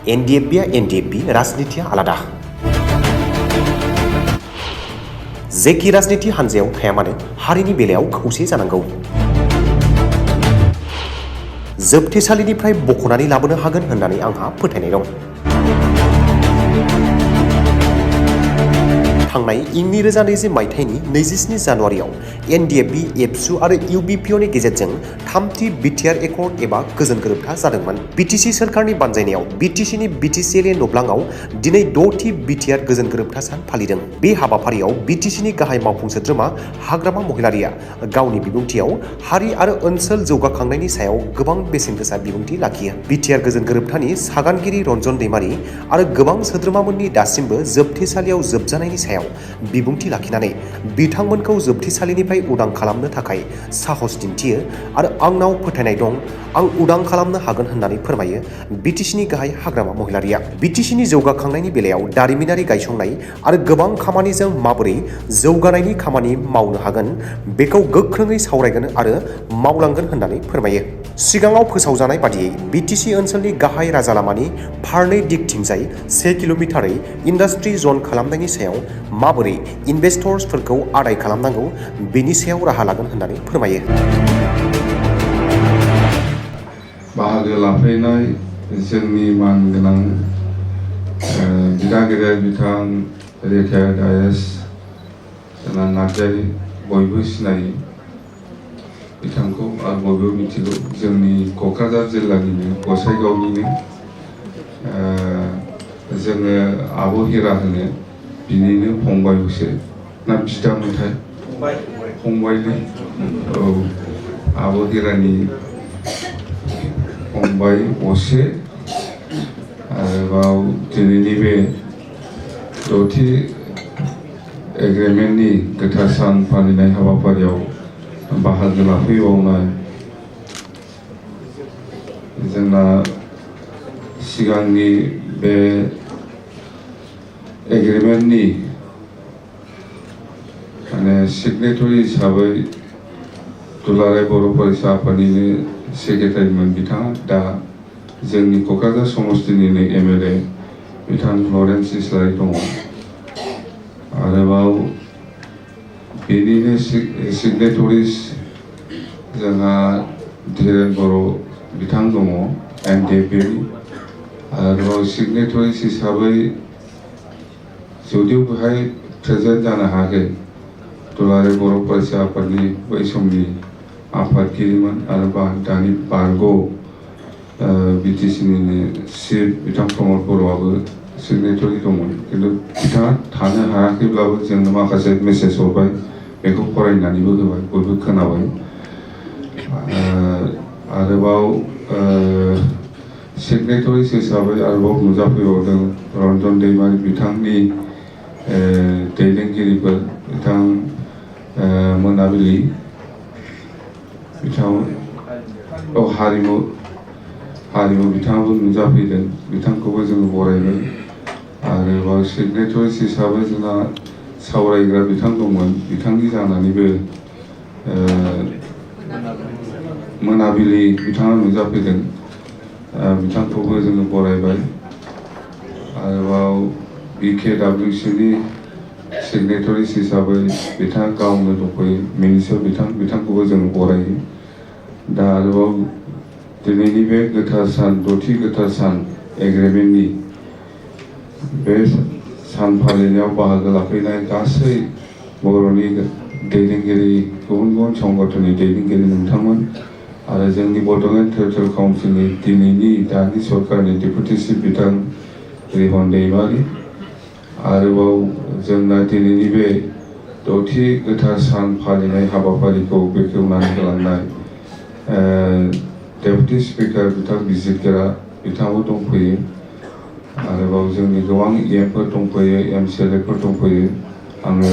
एनडिएफबिआ NDFB राजनितिया आलादा। जेखि राजनिति हान्जायाव थाया मानो हारिनि बेलायाव खौसे जानांगौ। जोबथेसालिनिफ्राय बख'नानै लाबोनो हागोन होननानै आंहा फोथायनाय दं। थांनाय इं 2020 मायथाइनि 27 जानुवारियाव एनडिएफबि, एबसु आरो इउबिपिअनि गेजेरजों थामथि बिटिआर एकर्ड एबा गोजोन गोरोबथा जादोंमोन। बिटिसि सोरखारनि बानजायनायाव बिटिसिनि बिटिसिएलए नब्लाङाव दिनै 6थि बिटिआर गोजोन गोरोबथा सान फालिदों। बे हाबाफारियाव बिटिसिनि गाहाय मावफुं सोद्रोमा हाग्रामा महिलारिया गावनि बिबुंथियाव हारि आरो ओनसोल जौगाखांनायनि सायाव गोबां बेसेन गोसा बिबुंथि लाखियो। बिटिआर गोजोन गोरोबथानि सागानगिरि रन्जन दैमारि आरो गोबां सोद्रोमामोननि दासिमबो जोबथेसालियाव जोबजानायनि सायाव बिबुंथि लाखिनानै बिथांमोनखौ जोबथेसालिनिफ्राय उदां खालामनो थाखाय साहस दिन्थियो आरो आंनाव फोथायनाय दं आं उदां खालामनो हागोन होननानै फोरमायो बिटिसिनि गाहाय हाग्रामा महिलारिया। बिटिसिनि जौगाखांनायनि बेलायाव दारिमिनारि गायसंनाय आरो गोबां खामानिजों माबोरै जौगानायनि खामानि मावनो हागोन बेखौ गोख्रोङै सावरायगोन आरो मावलांगोन होननानै फोरमायो। सिगाङाव फोसावजानाय बादियै बिटिसि ओनसोलनि गाहाय राजालामानि फारनै दिगथिंजाय 1 किल'मिटारै इन्डास्ट्रि जन खालामनायनि सायाव माबोरै इनभेस्टर्सफोरखौ आदाय खालामनांगौ बेनि सायाव राहा लागोन होननानै फोरमायो। बाहागो लाफैनाय जोंनि मानगोनां बिदा गेदेर बिथां रिटायार्ड आइएएस जनान नार्जारि बयबो सिनायो बिथांखौ आरो बयबो मिथिगौ। जोंनि क'क्राझार जिल्लानिनो गसाइगावनिनो जोङो आब' हिरा होनो बिनिनो फंबायसो ना बिदामोनथाय फंबायलै औ आब' हिरानि फंबाय असे आरोबाव दिनैनि बे 6थि एग्रिमेन्टनि गोथार सान फालिनाय हाबाफारियाव बाहागो लाफैबावनाय जोंना सिगांनि बे एग्रिमेन्टनि सिगनेटरि हिसाबै दुलाराय बर' फरायसा आफादनिनो सेक्रेटारिमोन बिथाङा दा जोंनि क'क्राझार समस्तिनिनो एमएलए बिथां लरेन्स इस्लारि दङ। आरोबाव बेनिनो सिगनेटरिस जोंहा धीरेन बर' बिथां दङ एनडिएफबिनि। आरोबाव सिगनेटरिस हिसाबै जुदिव बेहाय प्रेजेन्ट जानो हायाखै दुलाराय बर' फरायसा आफादनि बै समनि आफादगिरिमोन आरो दानि बारग' बिटिसिनिनो चिफ बिथां प्रमद बर'आबो सिगनेटरि दंमोन। खिन्थु बिथाङा थानो हायाखैब्लाबो जोंनो माखासे मेसेज हरबाय बेखौ फरायनानैबो होबाय बयबो खोनाबाय। आरोबाव सिगनेटरिस हिसाबै आरोबाव नुजाफैबावदों रन्जन दैमारि बिथांनि दैदेनगिरिफोर बिथां मोनाबिलि बिथां हारिमु बिथाङाबो नुजाफैदों बिथांखौबो जोङो बरायबाय। आरोबाव सिगनेटरिस हिसाबै जोंहा सावरायग्रा बिथां दंमोन बिथांनि जानानैबो मोनाबिलि बिथाङा नुजाफैदों बिथांखौबो जोङो बरायबाय। आरोबाव बिकेडब्लिउसिनि सिगनेटरिस हिसाबै बिथाङा गावनो दंफैयो मिनिसर बिथांखौबो जोङो बरायो। दा आरोबाव दिनैनि बे गोथार सान 6थि गोथार सान एग्रिमेन्टनि बे सान फालिनायाव बाहागो लाफैनाय गासै बर'नि दैदेनगिरि गुबुन गुबुन संगठननि दैदेनगिरि नोंथांमोन आरो जोंनि बड'लेण्ड टेरिटरियेल काउन्सिलनि दिनैनि दानि सरकारनि डेपुटि चिफ बिथां रिहन दैमारि आरोबाव जोंना दिनैनि बे 6थि गोथार सान फालिनाय हाबाफारिखौ बेखेवनानै होलांनाय डेपुटि स्पिकार बिथां बिजितगिरा बिथाङाबो दंफैयो। आरोबाव जोंनि गोबां एमफोर दंफैयो एमसिएलएफोर दंफैयो। आङो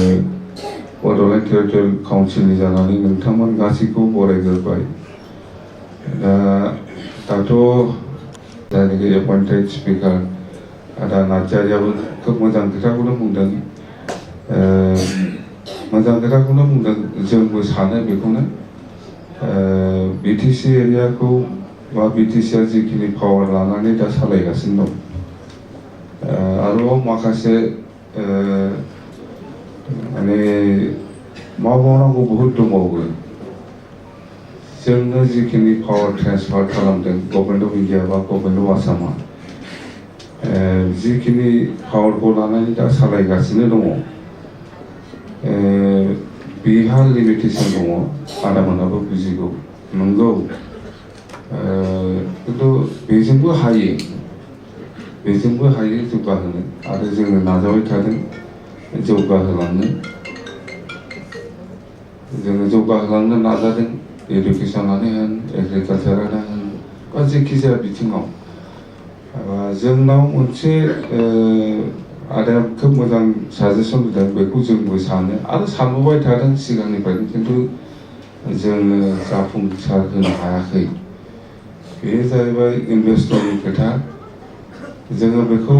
बड'लेण्ड टेरिटरियेल काउन्सिलनि जानानै नोंथांमोन गासैखौबो बरायग्रोबाय। दाथ' जायनाखि एपइन्टेड स्पिकार आदा नार्जारियाबो खोब मोजां खोथाखौनो बुंदों जोंबो सानो बेखौनो बिटिसि एरियाखौ बा बिटिसिआ जिखिनि पावार लानानै दा सालायगासिनो दं आरोबाव माखासे माने मावबावनांगौ बहुद दंबावो जोंनो जिखिनि पावार ट्रेन्सफार खालामदों गभर्नमेन्ट अफ इन्डिया बा गभर्नमेन्ट अफ आसामा जिखिनि पावारखौ लानानै दा सालायगासिनो दङ बेहा लिमिटेसन दङ आदामोनाबो बुजिगौ नंगौ खिन्थु बेजोंबो हायो जौगाहोनो आरो जोङो नाजाबाय थादों जौगाहोलांनो नाजादों एडुकेसनानो होन एग्रिकालचारानो होन बा जेखि जाया बिथिङाव जोंनाव मोनसे आदाया खोब मोजां साजेसन होदों बेखौ जोंबो सानो आरो सानबोबाय थादों सिगांनिफ्रायनो खिन्थु जोङो जाफुंसार होनो हायाखै बे जाहैबाय इनभेस्टरनि खोथा जोङो बेखौ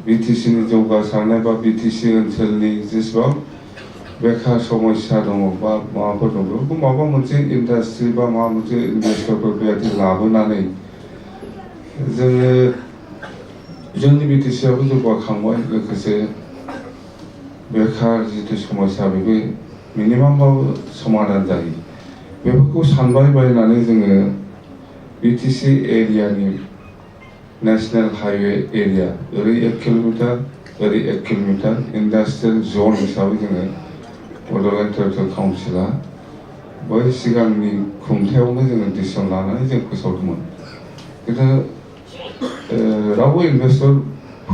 बिटिसिनि जौगासारनाय बा बिटिसि ओनसोलनि जेसेबां बेखार समस्या दङ बा माबाफोर दं बेफोरखौ माबा मोनसे इन्डास्ट्रि बा माबा मोनसे इनभेस्टरफोर बेबायदि लाबोनानै जोङो जोंनि बिटिसिआबो जौगाखांबाय लोगोसे बेखार जिथु समस्या बेबो मिनिमामबाबो समाधान जायो बेफोरखौ सानबाय बायनानै जोङो बिटिसि एरियानि नेशनेल हाइवे एरिया ओरै 1 किल'मिटार ओरै 1 किल'मिटार इन्डास्ट्रियेल जन हिसाबै जोङो बड'लेण्ड टेरिटरियेल काउन्सिला बै सिगांनि खुंथायावनो जोङो डिसिसन लानानै जों फोसावदोंमोन खिन्थु रावबो इनभेस्टर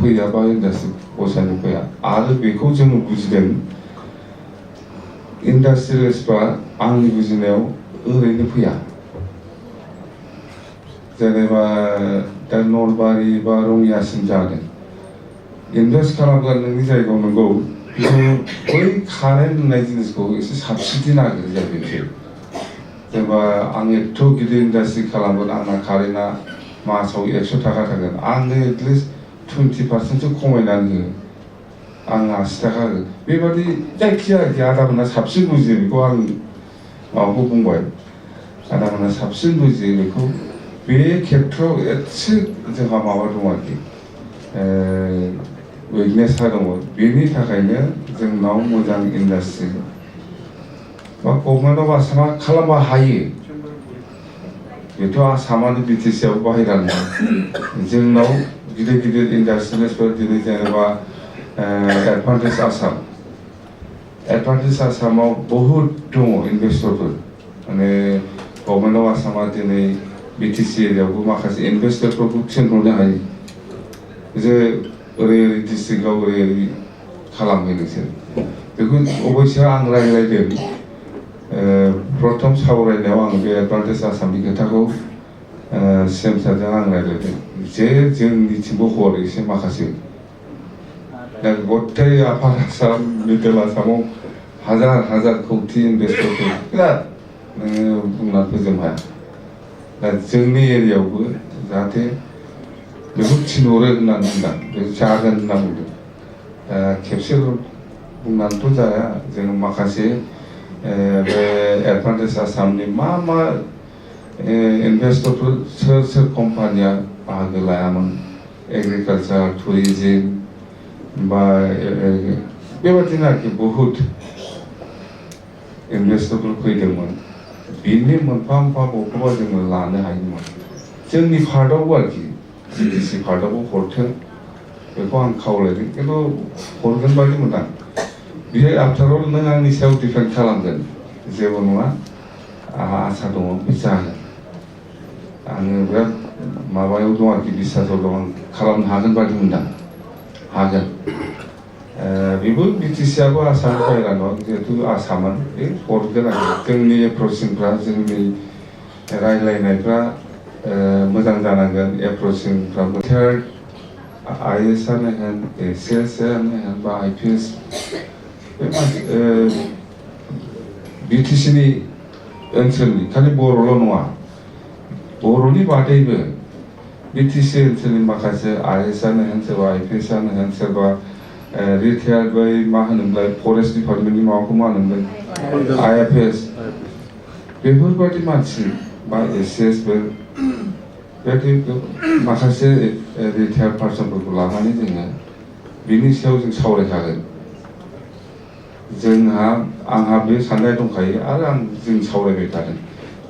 फैया बा इन्डास्ट्रि बसायनो फैया आरो बेखौ जोङो बुजिदों इन्डास्ट्रियेलिस्टफ्रा आंनि बुजिनायाव ओरैनो फैया जेनेबा दा नलबारि बा रङियासिम जादों इनभेस्ट खालामगोन नोंनि जायगायाव नंगौ बै कारेन्ट होननाय जिनिसखौ एसे साबसिडि नागिरो जाहैबाय बिसोर जेनेबा आं एथ' गिदिर इन्डास्ट्रि खालामगोन आंना कारेन्टआ मासाव 100 थाखा थागोन आंनो एटलिस्ट 20% खमायनानै हो आं 80 थाखा हो बेबादि जायखिजाया आदामोना साबसिन बुजियो बेखौ आं माबाखौ बुंबाय आदामोना साबसिन बुजियो बेखौ बे खेथ्रआव एसे जोंहा माबा दं आरोखि उइकनेसा दङ बेनि थाखायनो जोंनाव मोजां इन्डास्ट्रि बा गभर्नमेन्ट अफ आसामा खालामनो हायो बेथ' आसामानो बिटिसिआव बाहेरा नङा जोंनाव गिदिर गिदिर इन्डास्ट्रियेलिस्टफोर दिनै जेनेबा एडभान्टेज आसामाव बहुद दङ इन्भेस्टरफोर माने गभर्नमेन्ट अफ आसामा दिनै बिटिसि एरियायावबो माखासे इन्भेस्टरफोरखौ थिनहरनो हायो जे ओरै डिस्ट्रिक्टआव ओरै खालामहै नोंसोर बेखौ अबयस्से आं रायज्लायदों प्रथम सावरायनायाव आं बे एडभान्टेज आसामनि खोथाखौ सिएम सारजों आं रायज्लायदों जे जोंनिथिंबो हर एसे माखासे दा गथाय आफार आसाम मिडल आसामाव हाजार कौटि इन्भेस्टरफोर बिराद नोङो बुंनानै फोजोबनो हाया दा जोंनि एरियायावबो जाहाथे बेखौ थिनहरो होननानै बुंदों बे जागोन होनना बुंदों खेबसेल' बुंनानैथ' जाया जों माखासे बे एडभान्टेज आसामनि मा इन्भेस्टरफोर सोर कम्पानिया बाहागो लायामोन एग्रिकालचार टुरिजिम बा बेबादिनो आरोखि बहुद इन्भेस्टरफोर फैदोंमोन बिनि मोनफा बबेखौबा जोङो लानो हायोमोन जोंनि पार्टआवबो आरोखि बिटिसि पार्टआवबो हरथों बेखौ आं खावलायदों खिन्थु हरगोन बायदि मोनदां बियो आफ्टारअल नों आंनि सायाव डिपेन्ड खालामगोन जेबो नङा आंहा आसा दङ बे जागोन आङो बिराद माबायाव दं आरोखि बिसासाव दं आं खालामनो हागोन बायदि मोनदां हागोन बेबो बिटिसिआबो आसामनि बाहेरा नङा जिहेतु आसामान बे हरगोन आरो जोंनि एप्रचिंफ्रा जोंनि रायज्लायनायफ्रा मोजां जानांगोन एप्रचिंफ्राबो थार्ड आइएसआनो होन एसिएसआनो होन बा आइपिएस बे बिटिसिनि ओनसोलनि खालि बर'ल' नङा बर'नि बादैबो बिटिसि ओनसोलनि माखासे आइएसआनो होन सोरबा आइपिएसआनो होन सोरबा रिटायार्ड बै मा होनोमोनलाय फरेस्ट डिपार्टमेन्टनि माबाखौ मा होनोमोनलाय आइएफएस बेफोरबायदि मानसि बा एसिएसफोर बेबायदि माखासे रिटायार्ड पार्सनफोरखौ लानानै जोङो बिनि सायाव जों सावरायखागोन आंहा बे साननाय दंखायो आरो जों सावरायबाय थादों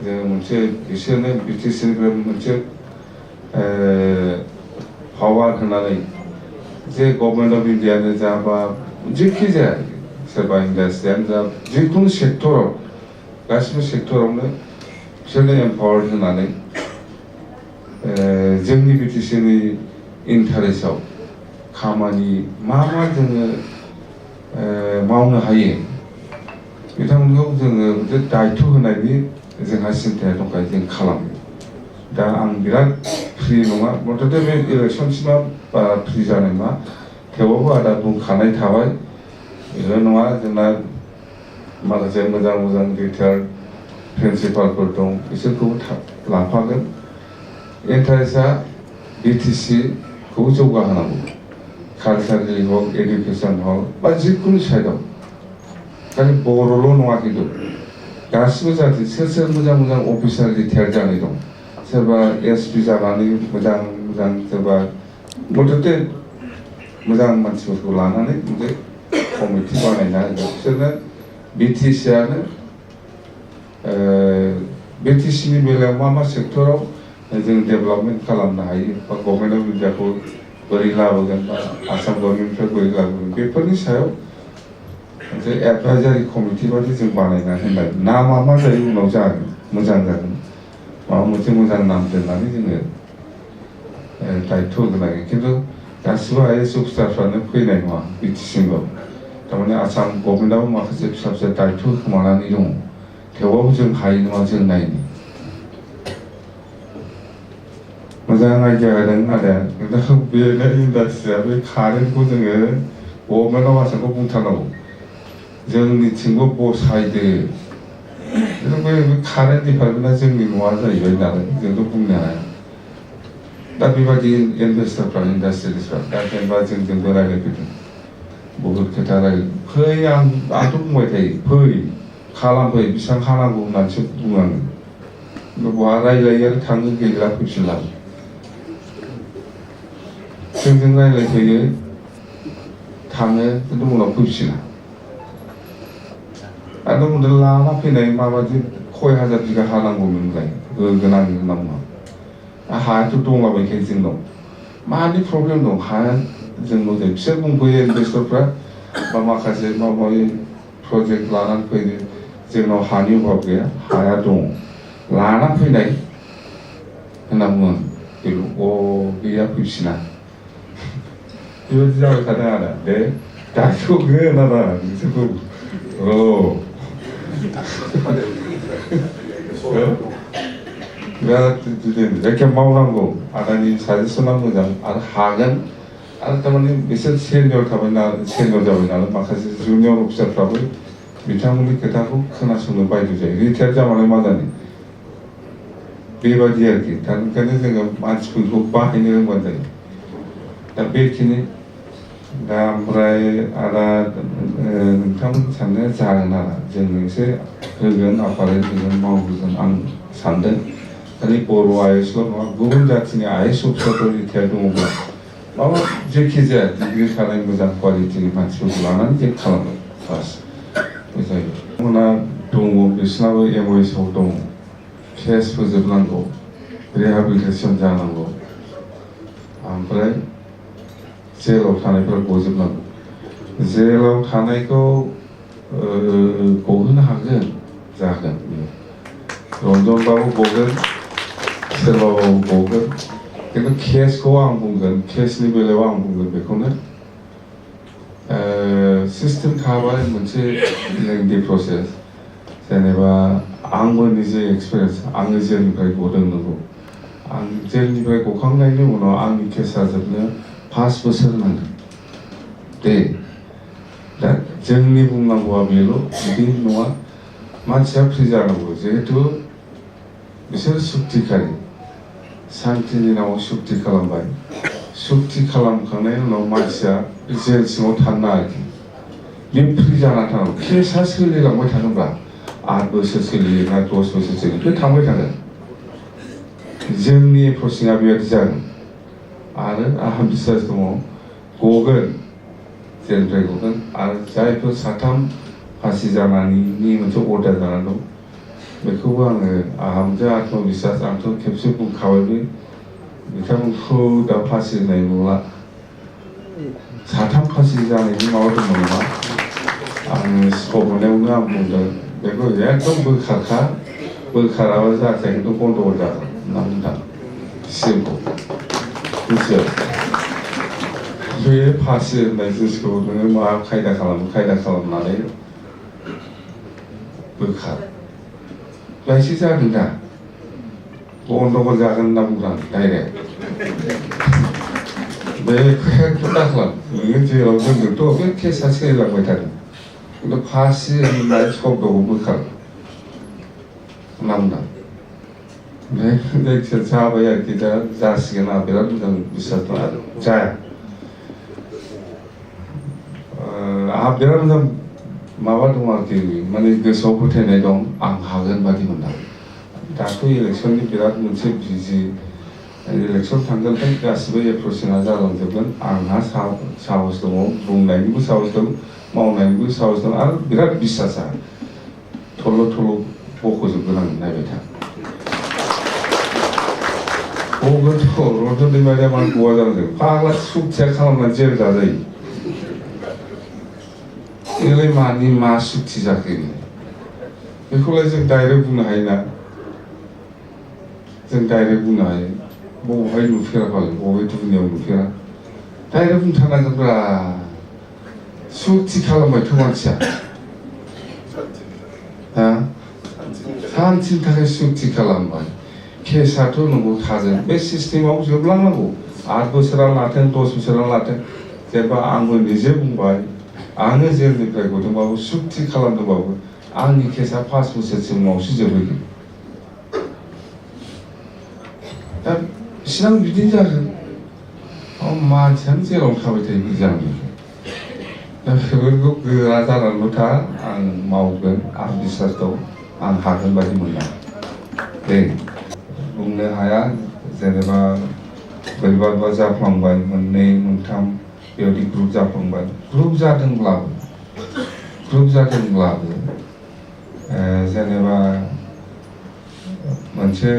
जों मोनसे बिसोरनो बिटिसिनिफ्राय मोनसे पावार होनानै जे गभर्नमेन्ट अफ इन्डियानो जा बा जेखि जाया सोरबा इन्डास्ट्रियानो जा जिखुनु सेक्टराव गासिबो सेक्टरावनो बिसोरनो एम्पावार होनानै जोंनि बिटिसिनि इन्टारेस्टआव खामानि मा जोङो मावनो हायो बिथांमोनखौ जोङो मोनसे दायथ' होनायनि जोंहा सिन्थाया दंखायो जों खालामो दा आं बिराद फ्रि नङा मथथे बे इलेक्सनसिमा बारा फ्रि जानाय नङा थेवबाबो आदा बुंखानाय थाबाय बेल' नङा जोंना माखासे मोजां रिटायार्ड प्रिन्सिपालफोर दं बिसोरखौबो लाफागोन इन्टारेस्टआ बिटिसिखौ जौगाहोनांगौ कालचारेलि हक एडुकेसन हक बा जिखुनु साइडआव खालि बर'ल' नङा खिन्थु गासिबो जाति सोर मोजां अफिसार रिटायार्ड जानाय दं सोरबा एसपि जानानै मोजां सोरबा मथथे मोजां मानसिफोरखौ लानानै मोनसे कमिटि बानायना होगोन बिसोरनो बिटिसिआनो बिटिसिनि बेलायाव मा सेक्टराव जों डेभेलपमेन्ट खालामनो हायो बा गभर्नमेन्ट अफ इन्डियाखौ बोरै लाबोगोन बा आसाम गभर्नमेन्टनिफ्राय बोरै लाबोगोन बेफोरनि सायाव मोनसे एडभाइजारि कमिटि बादि जों बानायना होनाय नामा मा जायो उनाव जागोन मोजां जागोन माबा मोनसे मोजां नाम दोननानै जोङो दायथ' होगोन आरो खिन्थु गासिबो आइएस अफिसारफ्रानो फैनाय नङा बिटिसिनिल' थारमाने आसाम गभर्नमेन्टआव माखासे फिसा दायथ' खोमानानै दङ थेवबाबो जों हायो नङा जों नायनो मोजां आइडिया होदों आदाया खिन्थु बेनो इन्डास्ट्रिया बे कारेन्टखौ जोङो गभर्नमेन्टआव आसामखौ बुंथारनांगौ जोंनिथिंबो बसायदो बे कारेन्ट डिपार्टमेन्टआ जोंनि न'आ जाहैबाय नालाय जोंथ' बुंनो हाया दा बेबायदि इनभेस्टारफ्रा इन्डास्ट्रियेलिस्टफ्रा दा जेनेबा जोंजोंबो रायज्लायफैदों बहुद खोथा फै आंथ' बुंबाय थायो फै खालामफै बेसेबां हानांगौ होननानैसो बुङो आङो बहा रायज्लायो आरो थाङो गैला फैफिनला जोंजों रायज्लायफैयो थाङो खिन्थु उनाव फैफिना आरो उनाव लाना फैनाय माबादि खय हाजार बिगा हानांगौमोनलाय होगोन आङो होनना बुङा हायाथ' दंलाबायखायो जोंनाव मानि प्रब्लेम दं हाया जोंनाव जायो बिसोर बुंफैयो इनभेस्टरफ्रा बा माखासे माबा प्रजेक्ट लानानै फैयो जोंनाव हानि अभाब गैया हाया दङ लाना फैनाय होनना बुङो गैया फैफिना बेबायदि जाबाय थादों आरो दे दाथ' होगोन आदा बिसोरखौ बिराद जायखिया मावनांगौ आदानि साजेसना मोजां आरो हागोन आरो थारमाने बिसोर सेनियर जाबाय नालाय माखासे जुनियर अफिसारफ्राबो बिथांमोननि खोथाखौ खोनासंनो बायद' जायो रिटायार जाबालाय मा जानो बेबायदि आरोखि दा ओंखायनो जोङो मानसिफोरखौ बाहायनो रोंबानो जायो दा बेखिनि दा ओमफ्राय आदा नोंथांमोन साननाया जागोन आरो जों एसे होगोन आफारेल होगोन मावहोगोन आं सानदों खालि बर' आइएसल' नङा गुबुन जाथिनि आइएस अफिसारफोर रिटायार दङब्ला माबा जेखि जाया डिग्रि थानाय मोजां क्वालिटिनि मानसिफोरखौ लानानै जों खालामगोन बास जायो बिथांमोना दङ बिसोरनाबो एमअएसआव दङ केस फोजोबनांगौ रिहेबिलिटेसन जानांगौ ओमफ्राय जेलाव थानायफ्रा गजोबनांगौ जेलाव थानायखौ गहोनो हागोन जागोन रन्जनबाबो गगोन सोरबाबाबो गगोन खिन्थु केसखौ आं बुंगोन केसनि बेलायाव आं बुंगोन बेखौनो सिस्टेम थाबाय मोनसे लेंथि प्रसेस जेनेबा आंबो निजे एक्सपिरियेन्स आङो जेलनिफ्राय गदों नंगौ आं जेलनिफ्राय गखांनायनि उनाव आंनि केसा जोबनो 5 बोसोर नांदों दे दा जोंनि बुंनांगौआ बेल' बिदि नङा मानसिया फ्रि जानांगौ जिहेतु बिसोर सुक्तिखारि सान्तिनि नामाव सुक्ति खालामबाय सुक्ति खालामखांनायनि उनाव मानसिया जेल सिङाव थांना आरोखि बे फ्रि जाना थानांगौ केसा सोलिलांबाय थागोनब्ला 8 बोसोर सोलियो ना 10 बोसोर सोलियो बे थांबाय थागोन जोंनि प्रसिङा बेबायदि जागोन आरो आंहा बिश्वास दङ गगोन जेलनिफ्राय गगोन आरो जायफोर साथाम फासि जानायनि मोनसे अर्डार जानानै दं बेखौबो आंहा मोनसे आत्मबिश्वास आंथ' खेबसे बुंखाबायबो बिथांमोनखौ दा फासि होनाय नंला साथाम फासि जानायनि माबा दंमोन नामा आङो सौहरनायावनो आं बुंदों बेखौ एकदम बोखाराबा जायाखै खिन्थु गन्दगल जागोन होनना बुंदों सिएमखौ मिथियो बे फासि होननाय जिनिसखौ नोङो मा खायदा खालामनानै बोखार बायसो जादों दा गन्दगल जागोन होनना बुंदों डाइरेक्ट बेखौ एकदम दाखालाम नोङो जेराव दोनदोंथ' बे केसा सोलिलांबाय थादों खिन्थु फासि होननाय शब्दखौ बोखार होनना बुंदों बे जायखिया जाबाय आरोखि दा जासिगोन आं बिराद मोजां बिश्वास दं आरो जाया आंहा बिराद मोजां माबा दं आरोखि माने गोसोआव फोथायनाय दं आं हागोन बादि मोनदां दाथ' इलेक्सननि बिराद मोनसे बिजि इलेक्सन थांगोनखाय गासिबो एप्र'चना जालांजोबगोन आंहा साहस दङ बुंनायनिबो साहस दं मावनायनिबो साहस दं आरो बिराद बिश्वासा थल' बख'जोबगोन आं नायबाय था बबेथ' रन्जन दैमारिया मा गवा जालांदों फाग्ला सुखथिया खालामनानै जेल जाजायो बेलाय मानि मा सुक्ति जाखो बेखौलाय जों डाइरेक्ट बुंनो हायोना जों डाइरेक्ट बुंनो हायो बबेहाय नुफेराबालाय बबे दुनियाव नुफेरा डाइरेक्ट बुंथारनांगोनब्रा सुक्ति खालामबायथ' मानसिया हा सान्तिनि थाखाय सुक्ति खालामबाय केसाथ' नंगौ थागोन बे सिस्टेमाव जोबलांनांगौ 8 बोसोरानो लाथों 10 बोसोरानो लाथों जेनेबा आंबो निजे बुंबाय आङो जेलनिफ्राय गदोंबाबो सुक्ति खालामदोंबाबो आंनि केसा 5 बोसोरसिम उनावसो जोबहैगोन दा बिसिबां बिदि जागोन मानसियानो जेरावनो थाबाय थायो बिदि जानांगौ दा बेफोरखौ गोरा जानानैल' था आं मावगोन आं बिश्वास दं आं हागोन बादि मोनदां दे बुंनो हाया जेनेबा बोरैबा जाफ्लांबाय मोननै मोनथाम बेबायदि ग्रुप जाफ्लांबाय ग्रुप जादोंब्लाबो जेनेबा मोनसे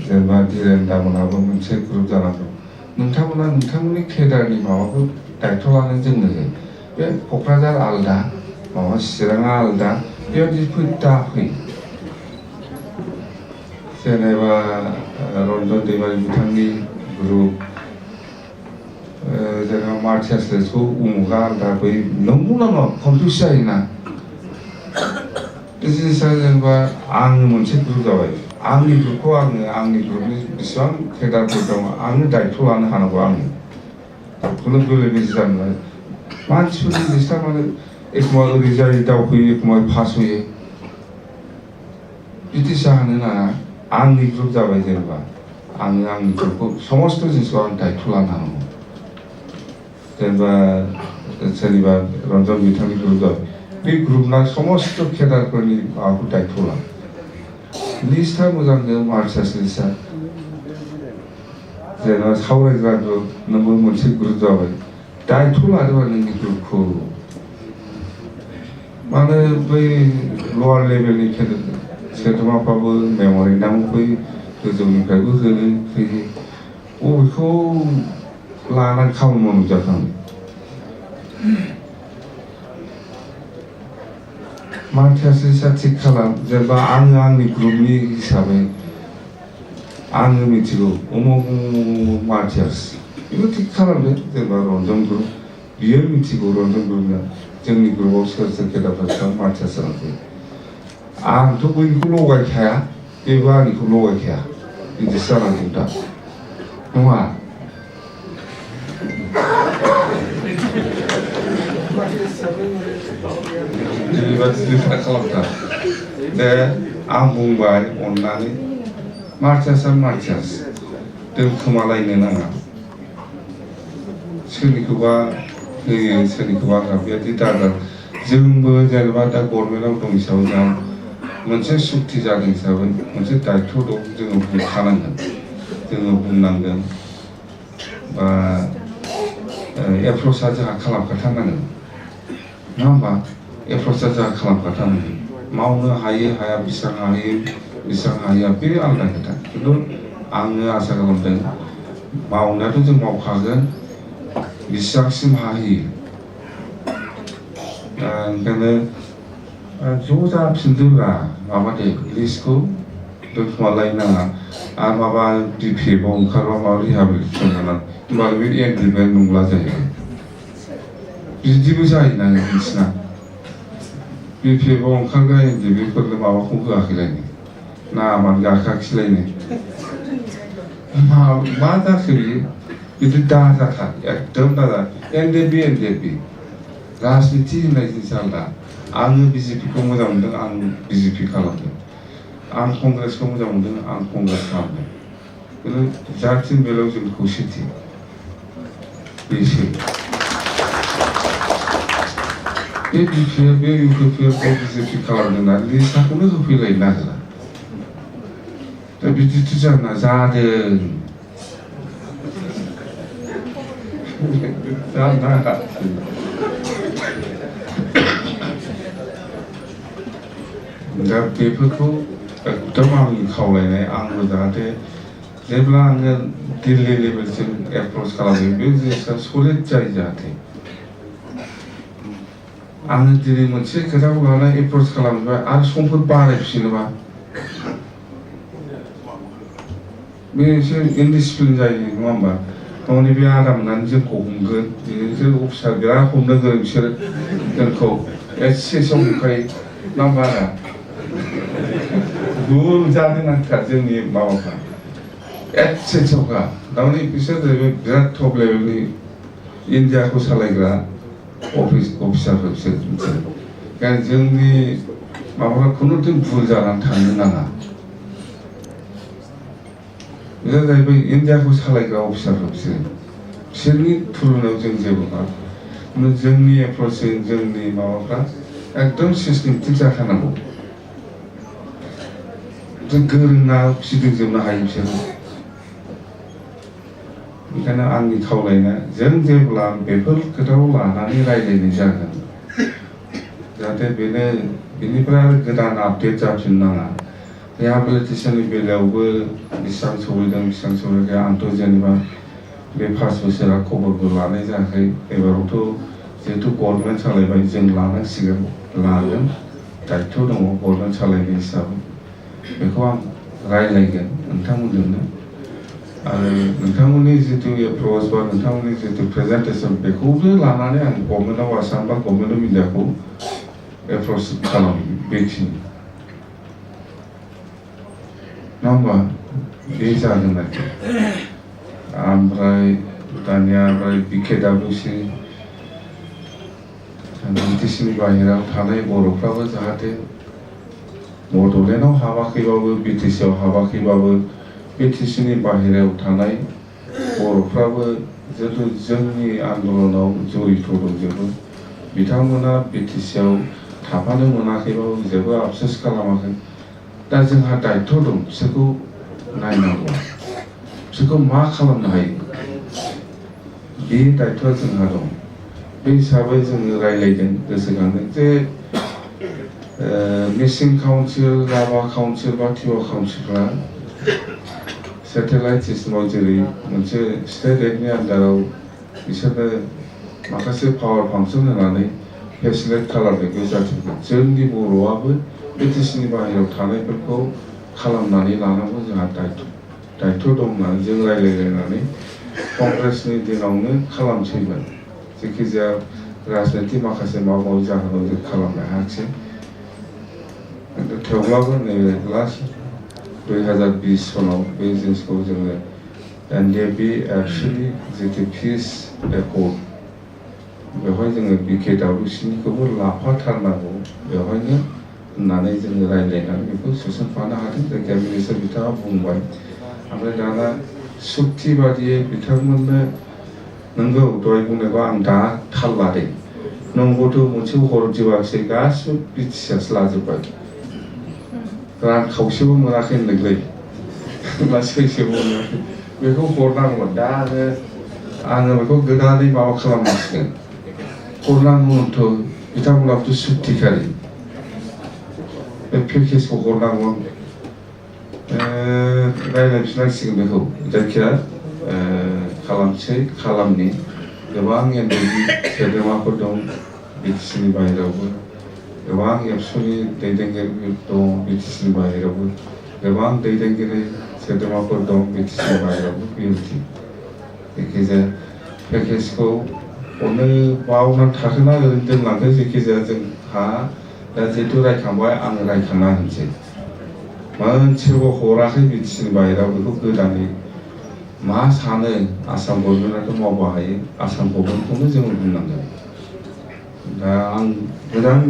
जेनेबा धीरेन दामोनाबो मोनसे ग्रुप जानांगौ नोंथांमोना नोंथांमोननि केडारनि माबाखौ दायथ' लानो जोंनो होयो बे क'क्राझार आलदा माबा चिराङा आलदा बेबायदि दाफै जेनेबा रन्जन दैमारि बिथांनि ग्रुप जेनेबा मार्टियार्सखौ उमुगा आलदा बै नंगौ नामा कनफिउस जायोना बे जिनिसा जेनेबा आङो मोनसे ग्रुप जाबाय आंनि ग्रुपखौ आंनि ग्रुपनि बेसेबां केडारफोर दङ आंनो दायथ' लानो हानांगौ आङो खुनु बेले बेजे जानो मानसिफोरनि लिस्टआ माने एखमबा ओरै जायो दावखोयो एखमबा पास होयो बिदि जानो नाङा आंनि ग्रुप जाबाय जेनेबा आंनि ग्रुपखौ समस्त जिनिसखौ आं दायथ' लानो हानांगौ जेनेबा सोरनिबा रन्जन बिथांनि ग्रुप जाबाय बे ग्रुपना समस्त केडारफोरनि माबाखौ दायथ' ला लिस्टआ मोजांनो मार्चार्स लिस्टआ जेनेबा सावरायग्रा ग्रुप नोंबो मोनसे ग्रुप जाबाय दायथ' लादोंबा नोंनि ग्रुपखौ मानो बै लवार लेभेलनि सोद्रोमाफ्राबो मेम'रेन्डाम बै गोजौनिफ्रायबो होयो बबेखौ लानानै खामानि मावनो जाखाङो मार्टियार्सआ थिग खालाम जेनेबा आंनि ग्रुपनि हिसाबै आङो मिथिगौ उमुक मार्टियार्स बेखौ थिग खालामदो जेनेबा रन्जन ग्रुप बियो मिथिगौ रन्जन ग्रुपना जोंनि ग्रुपआव सोर केडारफ्रा बेसेबां मार्टियार्स जानांगौ आंथ' बयनिखौ लगायखाया बेबो आंनिखौ लगायखाया बिदिसो जानांगौ दा नङा बेबायदि खालामथा दे आं बुंबाय अननानै मार्टियार्सआ मार्टियार्स दोनखोमालायनो नाङा सोरनिखौबा होयो सोरनिखौबा बेबायदि दादा जोंबो जेनेबा दा गभर्नमेन्टआव दं हिसाबै जों मोनसे सुक्ति जादों हिसाबै मोनसे दायथ' दं जोङो बुंखानांगोन जोङो बुंनांगोन बा एप्र'चआ जोंहा खालामखाथारनांगोन नङा होमबा एप्रचा जा खालामग्रा थानांगोन मावनो हायो हाया बेसेबां हाया बे आलादा खोथा खिन्थु आङो आसा खालामदों मावनायाथ' जों मावखागोन बेसेबांसिम हाहैयो ओंखायनो ज' जाफिनदोब्रा माबादो लिस्टखौ दोनखुमालायनो नाङा आरो माबा DPF आव ओंखारबा माबा रिहाबिलिटेसन जानानै होमबालाय बे एग्रिमेन्ट नंला जाहैबाय बिदिबो जायोना नोंसिना BPF आव ओंखारग्रा एनडिबिफोरनो माबाखौ होआखैलायनो नामानो गाखाखिलायनो मा जाखो बियो बिदि दाजाथार एकदम दाजा एनडिबि राजनिति होननाय जिनिस आलदा आङो बिजेपिखौ मोजां मोनदों आं बिजेपि खालामदों आं कंग्रेसखौ मोजां मोनदों आं कंग्रेस खालामदों खिन्थु जाथिनि बेलायाव जों खौसेथि बेसो बे BPF बे UPPखौ बिजेपि खालामदोंना लिस्टखौनो होफैलायनो नागिरा दा बिदिथ' जाना जादों दा बेफोरखौ एकदम आंनि खावलायनाय आंबो जाहाथे जेब्ला आङो दिल्ली लेभेलसिम एप्रच खालामो बे जिनिसा सलिड जायो जाहाथे आङो दिनै मोनसे खोथाखौ लानानै एप्रच खालामोबा आरो समफोर बारायफिनोबा बे एसे इनडिसिप्लिन जायो नङा होमबा गावनि बे आदा मोननानै जोंखौ हमगोन बिसोर अफिसार बिराद हमनो गोरों बिसोरो जोंखौ एसे समखाय ना बारा गुल जानो नांखा जोंनि माबाफ्रा एसे सौखा थारमाने बिसोर जाहैबाय बिराद टप लेभेलनि इन्डियाखौ सालायग्रा अफिसारफोर बिसोर ओंखायनो जोंनि माबाफ्रा खुनुदिन भुल जानानै थांनो नाङा बिसोर जाहैबाय इन्डियाखौ सालायग्रा अफिसारफोर बिसोरनि थुलुनायाव जों जेबो नङा जोंनि एप्रचजों जोंनि माबाफ्रा एकदम सिस्टेमेटिक जाखानांगौ जों गोरोंना फिदिंजोबनो हायो बिसोरो ओंखायनो आंनि खावलायनाया जों जेब्ला बेफोर खोथाखौ लानानै रायज्लायनाय जागोन जाहाथे बेनिफ्राय आरो गोदान आपडेट जाफिननाङा रिहाबिलिटेसननि बेलायावबो बेसेबां सहैदों बेसेबां सहैयाखै आंथ' जेनेबा बे 5 बोसोरा खबरबो लानाय जायाखै एबारावथ' जिहेतु गभर्नमेन्ट सालायबाय जों लानांसिगोन लागोन दायित्व दङ गभर्नमेन्ट सालायनाय हिसाबै बेखौ आं रायज्लायगोन नोंथांमोनजोंनो आरो नोंथांमोननि जितु एप्रच बा नोंथांमोननि जितु प्रेजेन्टेसन बेखौबो लानानै आं गभर्नमेन्ट अफ आसाम बा गभर्नमेन्ट अफ इन्डियाखौ एप्रच खालामो बेखिनि नङा होमबा बे जागोन आरोखि ओमफ्राय दानिया BKWC BTCनि बाहेरायाव थानाय बर'फ्राबो जाहाथे बड'लेण्डआव हाबाखैबाबो BTCआव हाबाखैबाबो BTCनि बाहेरायाव थानाय बर'फ्राबो जिहेतु जोंनि आन्दलनाव जड़ित दंजोबो बिथांमोना BTCआव थाफानो मोनाखैबाबो जेबो आफसोस खालामाखै दा जोंहा दायित्व दं बिसोरखौ नायनांगौ बिसोरखौ मा खालामनो हायो बे दायित्वआ जोंहा दं बे हिसाबै जोङो रायज्लायदों गोसोखांदों जे मिसिं काउन्सिल राभा काउन्सिल बा टिवा काउन्सिलफ्रा सेटेलाइट सिस्टेमाव जेरै मोनसे स्टेट एक्टनि आन्दाराव बिसोरनो माखासे पावार फांसन होनानै फेसिलेट खालामदों बे जाथिखौ जोंनि बर'आबो BTCनि बाहेरायाव थानायफोरखौ खालामनानै लानांगौ जोंहा दायित्व दं होननानै जों रायज्लायलायनानै कंग्रेसनि दिनावनो खालामसैमोन जेखिजाया राजनिति माखासे माबा जाहोनाव जों खालामनो हायाखिसै थेवब्लाबो नैबे लास्ट 2020 सनाव बे जिनिसखौ जोङो NDFB एबसुनि जितु पिस एकर्ड बेवहाय जोङो BKWCनिखौबो लाफाथारनांगौ बेवहायनो होननानै जोङो रायज्लायनानै बेखौ सोसनफानो हादों जायखिया मिनिस्टार बिथाङा बुंबाय ओमफ्राय दाना सुक्ति बादियै बिथांमोननो नंगौ दहाय बुंनायखौ आं दा थाल लादों नंगौथ' मोनसे हरजोबाखिसै गासिबो BTCआसो लाजोब्बाय रां खावसेबो मोनाखै होनदोंलै ना सैसेबो मोनाखै बेखौ हरनांगौमोन दा आङो बेखौ गोदानै माबा खालामनांसिगोन हरनांगौमोनथ' बिथांमोनाबोथ' सुक्तिखारि बे पेकेजखौ हरनांगौन रायज्लायफिननांसिगोन बेखौ जायखिया खालामसै खालामनि गोबां एनडिएफबि सोद्रोमाफोर दं बिटिसिनि बाहेरायावबो गोबां एबसुनि दैदेनगिरि दं बिटिसिनि बाहेरायावबो गोबां दैदेनगिरि सोद्रोमाफोर दं बिटिसिनि बाहेरायावबो बिएमटि जायखिजाया पेकेजखौ हरनो बावनानै थाखोना ओरैनो दोनलांदो जायखिजाया जोंहा दा जिहेतु रायखांबाय आङो रायखांना होनोसै मोनसेबो हराखै बिटिसिनि बाहेरायाव बेखौ गोदानै मा सानो आसाम गभर्नमेन्टआथ' मावबो हायो आसाम गभर्नमेन्टखौनो जोङो बुंनांगोन दा आं गोदान